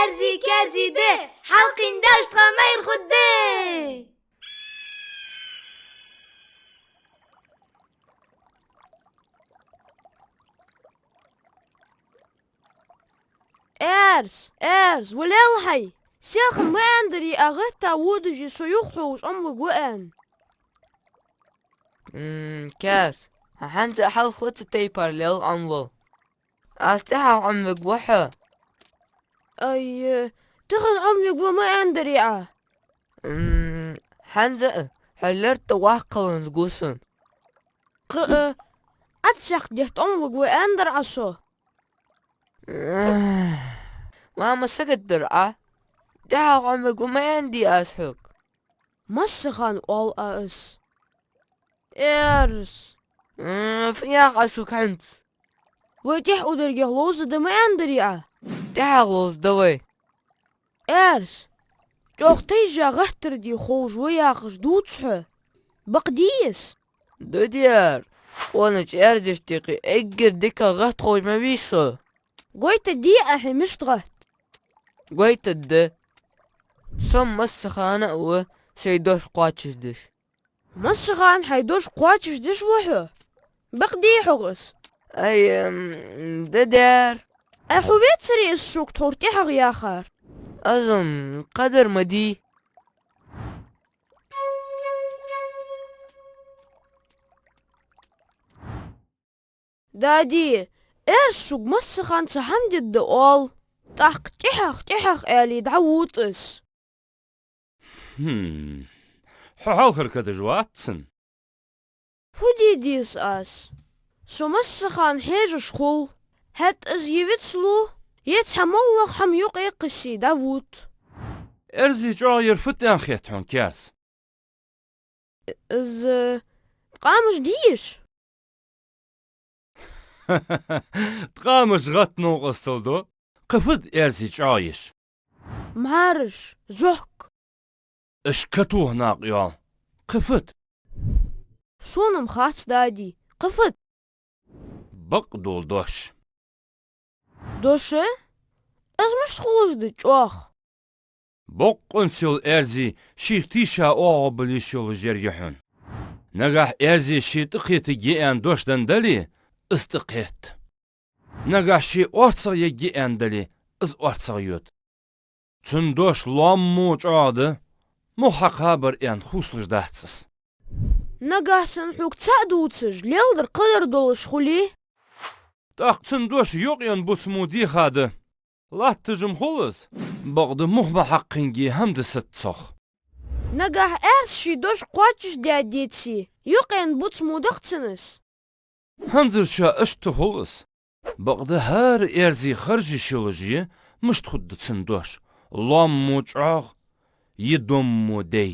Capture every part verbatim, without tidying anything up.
Керзи, керзи де, хьалкхийна даьш тха майра хургда. Эрс, эрс, валел хьай! Селхан ма аьннадарий Ӏа гӀатта водаш со юхахьовза Ӏомаваргва аьнна. М, Керс, хьо хӀанз а хьалха цу тайпара лел Ӏомаваьв. Аз тӀехьагӀа Ӏомаваргва хьо. Ай, тахан Ӏомаваргва ма аьннадарий Ӏа? М, хӀанз а хьо лерттӀа ваккхаланза гу сона. Кхы а, Ӏа цхьаккха детта Ӏомаваргва аьннадар Ӏа со. Ма, ма сагатдар Ӏа. ТӀехьагӀа Ӏомаваргва ма аьннадий аз хьога? Массахана оал Ӏа из. Эрс. М, фу йоах Ӏа сога хӀанз? Вай тӀехьа удергех ловзаргда ма аьннадарий Ӏа? ТӀехьагӀа ловзаргда вай. Эрс, чӀоагӀа тайжа гӀаттар де ховш ва яхаш дувц хьо? Бакъдий из? Дудяр, къонача эрзашта юкъе эггара дикагӀа гӀатта ховш ма вий со. Гойтаргдий Ӏа хье мишта гӀатт? Гойтаргда. Со массахана а ва шоай дош кхоачашдеш. Массахана хьай дош кхоачашдеш ва хьо? Бакъдий хьогӀ из? Ай, м, дудяр. Ай, хьо вецарий из сога тхьовра тӀехьагӀа яхар? Аз-м кхыдар ма дий. Дади, эрс сога массахана цхьа хӀама дергда оал. ТӀаккха тӀехьагӀа, тӀехьагӀа аьле дӀавода из. Хм. Хьо хьалхара кадаж вац цунна? Фу де деза аз? Со массахана хьежаш хул. ХӀаьта из е вицлу, е цхьа моллагӀа хӀама юкъе кхессе дӀавода. Эрзи чӀоагӀъяр фуд аьнна хет хьона, Керс? Из, э, ткъамаш дий уж? Ткъамаш гӀатта новкъостал ду. Кхы фуд эрзи чӀоагӀъеш? Мхьараш, зохк. Уж катоха накъайоал. Кхы фуд? Сона-м хац, дади. Кхы фуд? Бакъдола дош. Дош? Из мишта хулаш да чӀоагӀа? Бокъонца йола эрзи шийх тийша оагӀув бала йиш йолаш ер я хьона. Нагахь эрзе ше тӀакхетаргья аьнна дош денна дале, из тӀакхет. Нагахь ше орцагӀа ергья аьнна дале, из орцагӀа йода. Цун дош лоам мо чӀоагӀа да, муха хьакхабар аьнна хувцалуш дац из. Нагахь санна хьога цаӀ дувцаш, леладар кхыдар долаш хуле? ТӀаккха цун дош йокъаенна буц мо дийха да. Латташ-м хул из, бакъда муха ма хьакхинге хӀама да саца цох. Нагахь эрса ший дош кхоачашдаьдеце, йокъаенна буц мо да-кх цун из? ХӀанзарчоа иштта хул из. Бакъда хӀара эрзе харжа йиш йолаш я, мишта хургда цун дош, лоам мо чӀоагӀа, е доам мо дай.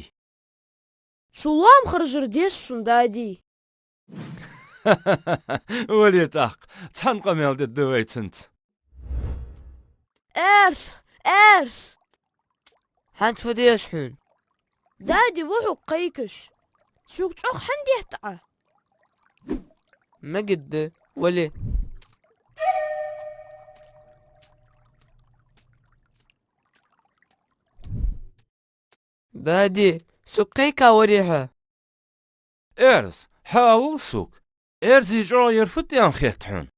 Цу лоам харжар деза сона, дади. Вале тӀаккха, цхьан къамаьл дергда вай цунца. Эрс, эрс! ХӀанз фу деза хьона? Дади ва хьога кхайкаш. Сога цӀогӀа хӀана детт Ӏа? Мегаргда, вале. Дади, сога кхайка варий хьо? Эрс, хьаалал сога, эрзи чӀоагӀъяр фуд аьнна хет хьона?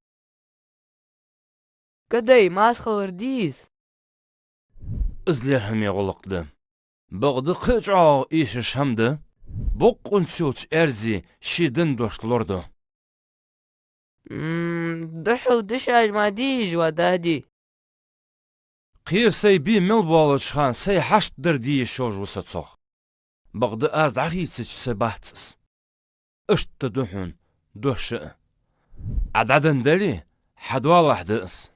Кадай, мас хилар дий из? Из лерхӀаме гӀулакх да. Бакъда кхы а чӀоагӀагӀа эшаш хӀама да, бокъонца йолча эрзе ше денна дош лорадо. М, духхьал дешаш ма дий уж, ва дади. Кхера сай бе мел боалача хана сай хьашт дар де йиш йолаш ва со цох. Бакъда аз дӀахийцача са бац из. Иштта да хьона дош а. Ӏа дӀаденна дале, хьадоалахьа да из.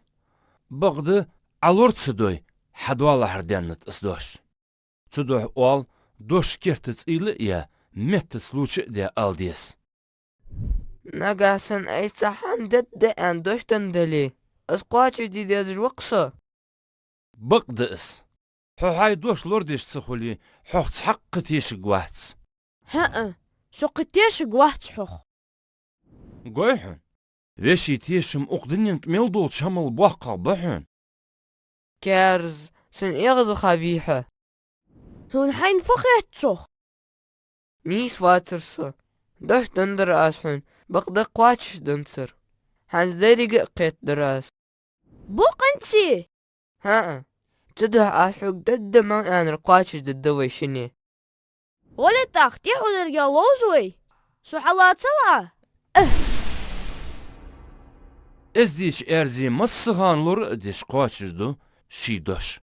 Бакъда Ӏа лора ца дой, хьадоалахьара деннад из дош. Цудухьа оал, дош керта цӀийла а яь, меттаца луча а даь ала деза. Нагахь санна айса цхьа хӀама дергда аьнна дош денна дале, из кхоачашде дезаш ва-кх со. Бакъда из. Хьо хьай дош лорадеш ца хуле, хьох цхьаккха тешаргвац. ХӀаа, со кхы тешаргвац хьох. Гой хьона, веший тешам укх дунен тӀа мел долча хӀамал боккхагӀа ба хьона. Керз, Сона эгӀазвахавий хьо? Хьона хьайна фу хет цох? Нийса вацар со. Дош деннадар аз хьона, бакъда кхоачашденнадацар. ХӀанз деррига а кхетадар аз. Бокъонций? ХӀаа. Цудухьа аз хьога дадда мел аьннар кхоачашдергда вай шинне. Вале тӀаккха тӀехьа улларгья ловза вай. Со хьалаца ла а. Эздийча Эрзе массахана лора а деш кхоачашду ший дош.